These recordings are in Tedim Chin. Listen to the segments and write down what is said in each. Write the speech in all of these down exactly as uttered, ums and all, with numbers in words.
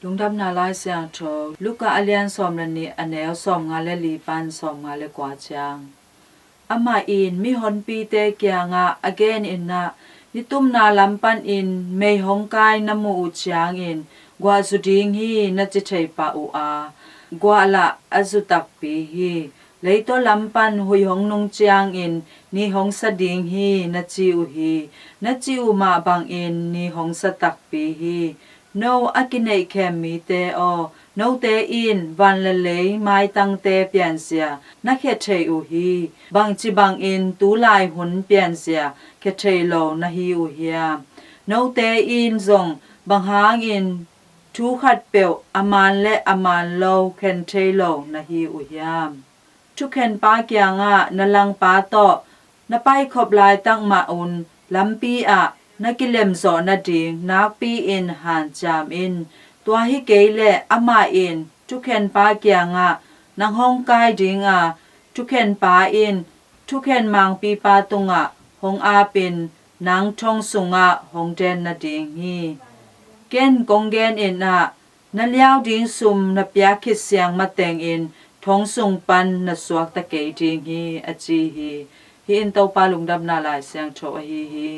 Lungdamna Lai Siangtho Luka a lian sawm le nih, a neu sawmnga le li pan sawmnga le kua ciang. Amah in mihonpite kiangah a gen in ah, "Nitumna lam panin mei hong kai na muh uh ciangin, 'Guah zu ding hi,' na ci thei pah uh a, guah lah a zu takpi hi. Leitaw lam pan huih hong nung ciangin, 'Ni hong sa ding hi,' na ci uh hi. Na cih uh mah bangin ni hong sa takpi hi. No a kineihkhem mite aw, note in van le lei maitangte pianzia na khia thei uh hi. Bangci bangin tulai hun pianzia khia thei lo na hi uh hiam? Note in zong bang hangin thu khatpeuh a man le a man lo khen thei lo na hi uh hiam? Thukhenpa kiangah na langpa tawh na paikhop laitak mah un, lampi ah na kilemzawh nading nakpi-in hanciam in. Tua hi kei leh amah in thukhenpa kiangah nang hong kai ding a, thukhenpa in thukhen mangpipa tungah hong aapin, nang thong sungah hong den nading hi. Ken kong gen in ah, na liau ding sum na piak khit siang matengin thong sung pan na suakta kei ding hi," a ci hi. Hih in Topa Lungdamna Lai Siangtho ahi hi.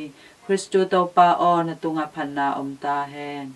Khristu Topa aw, na tungah phatna om ta hen.